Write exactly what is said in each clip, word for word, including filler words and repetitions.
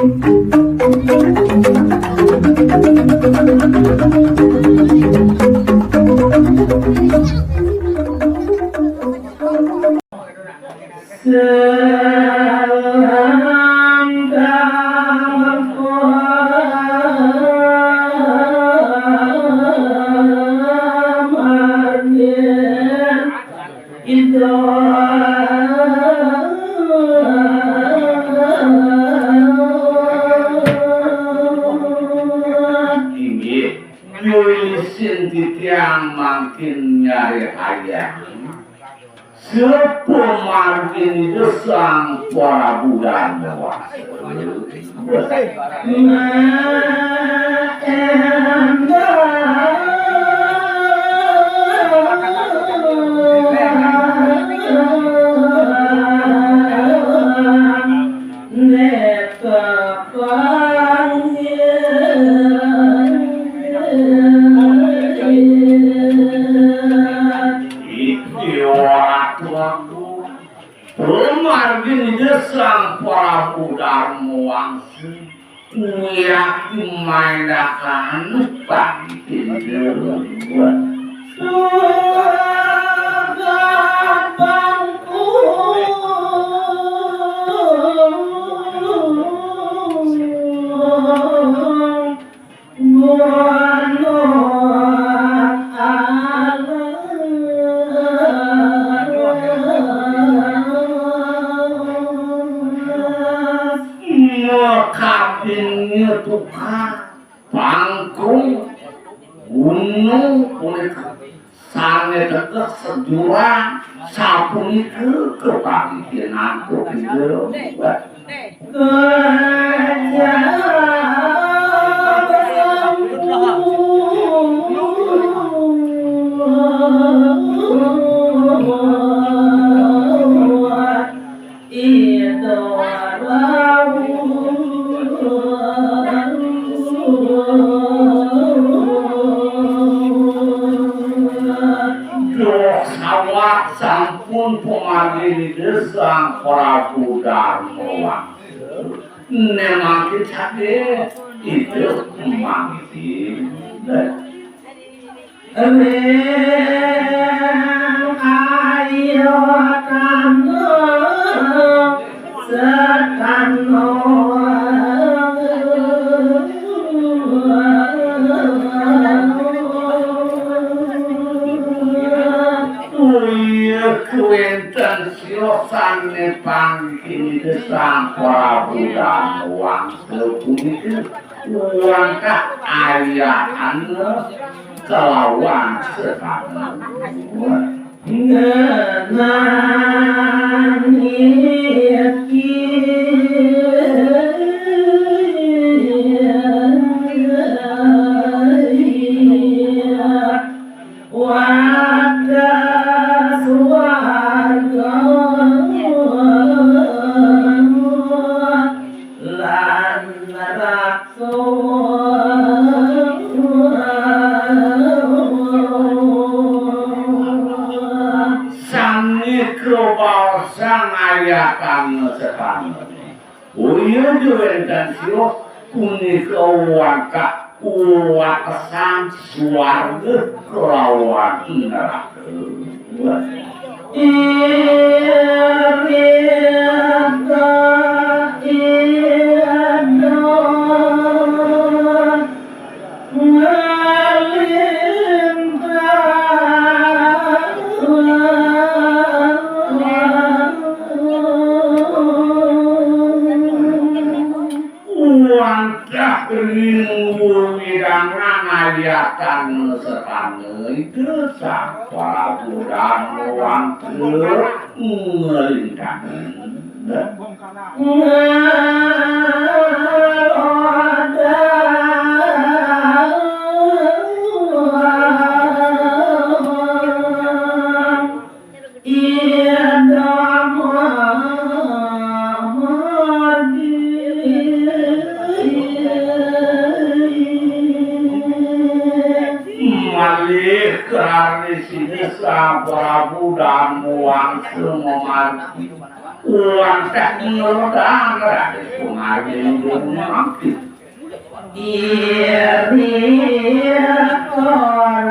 Inggih, nulisin titiang mangkin nyaritayan. Sapamargin Ida Sang Prabu Darmawangsa. Ih, Déwa Ratu Agung. Pamargin Ida Sang Prabu Darmawangsa. Wiakti maéndakan pangkén Déwa. Makadinnya tukang pangkung gunung punika. Sané tegeh sajurang, sapunika kapanggihin antuk Ida. Ida Ratu. Duh, sawat sampun pamargin Ida Sang Prabu Darmawangsa. Né mangkin saja Ida mangkin. Ring ayo tanah setano. Uyuh kawénten siosané pangkini Sang Prabu Danwangsa punika. Wantah ayahana kalawan setana. Ngenani wadah suarga lan neraka. Sané kabaosang ayatana setana. Uyuh wénten sioh punika wantah watesan suarga kalawan neraka. Irika ida ngalintang. Wantah ring wewidangan ayatana setana Ida Sang Prabu Danwangsa nglintang. Ida mamadi. Malih krana Ida Sang Prabu Danwangsa mamargi. Wantah ngelodan Raden Kumardi mangkin. Iri orang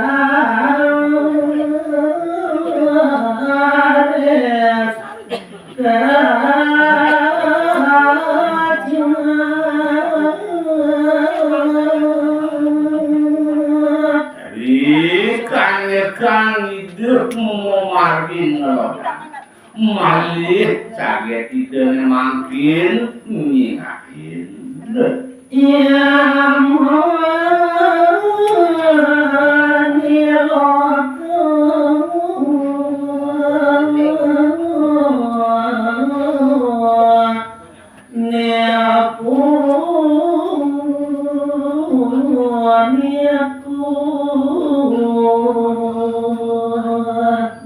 Dikane-kane idup mamargi ngelodan. Malih saget idane mangkin nyingakin. Ya mani loku. Niku, niku.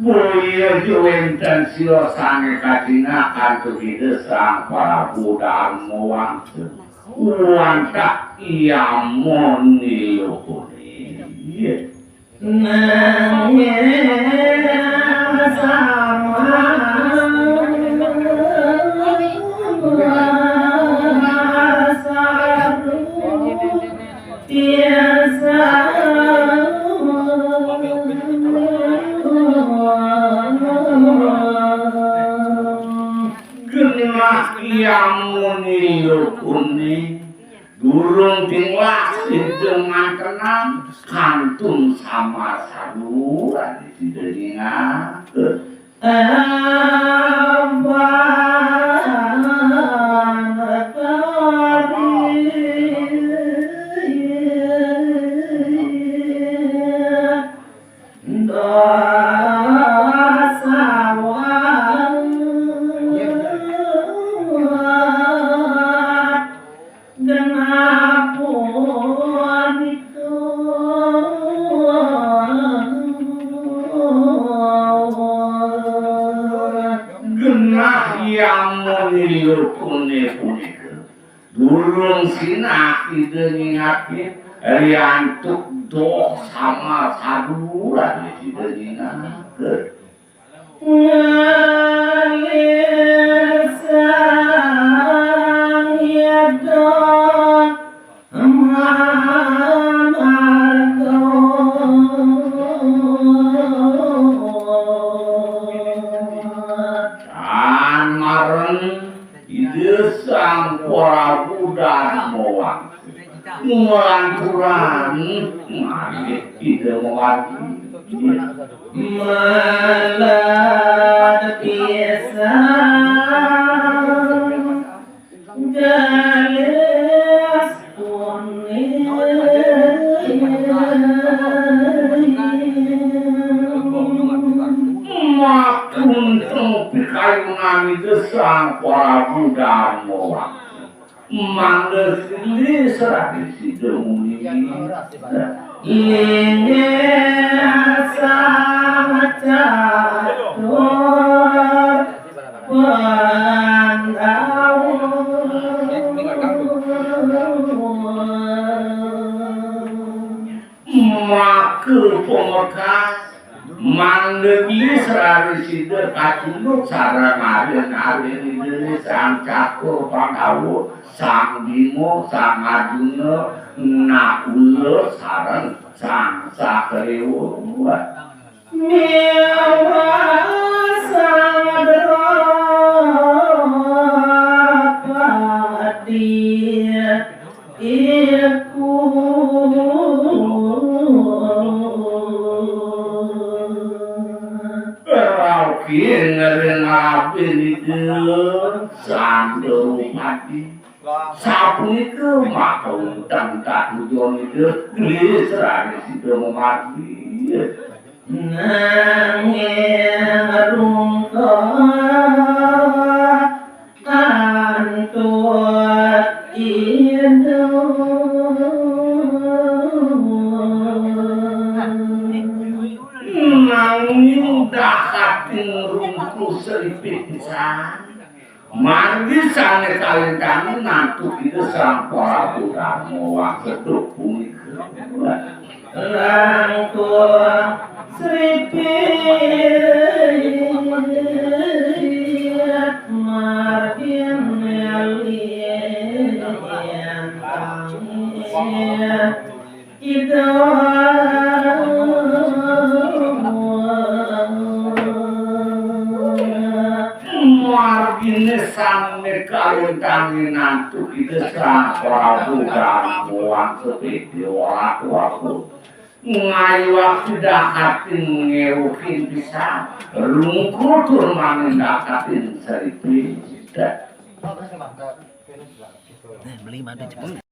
Boya ja wenten sira sane kacingak antuk Ida Sang Prabu Darma Wangsa. Wantah yamane lokune. Nanging sama biasa. Genah yamane lokune. Durung tinglas sida mantenan kantun samar sadu adi sida nyingaken. Abang kari. Dosawan genah punika. Genah yamane lokune punika. Durung sinah Ida nyingakin, riantuk doh sama saduran Ida nyingakin. Ngalih Sang Hyang Mamarga. Tan mareng Ida Sang Prabu Darma Wangsa. Nglanturan malih Ida mawargi. Melat pisan galis kuning. Makunteng pikayunan Ida Sang Prabu Darma Wangsa. Mangda silih serahé sida muni. Linggih Sang Catur Pandawa. Maka pamekas, mangda gelis rarisida kacunduk sareng arin-arin Ida Sang Catur Pandawa, Sang Bima, Sang Arjuna, Nakula, sareng Sang Sagriwa. Miwah Sang Drupadi. Iku rauh ring abin Ida Sang Drupadi. Sapunika maka unteng katujon Ida gelis raris Ida mamargi. Nanging rungkut antuk Ida. Nanging dahating rungkut seripik pisan. Margi sané kawentenan antuk Ida Sang Prabu Darma Wangsa punika. Langkung sripit Margin melih yen tangi ida. Margine sane kalintang minantu Ida Sang Prabu Darma Wangsa Pede ora kuwaku. Ngayu waktu dakatin ngewuhin pisan. Rungku tur mangin dakatin seripi. Dah. Nah, beli madu cepet.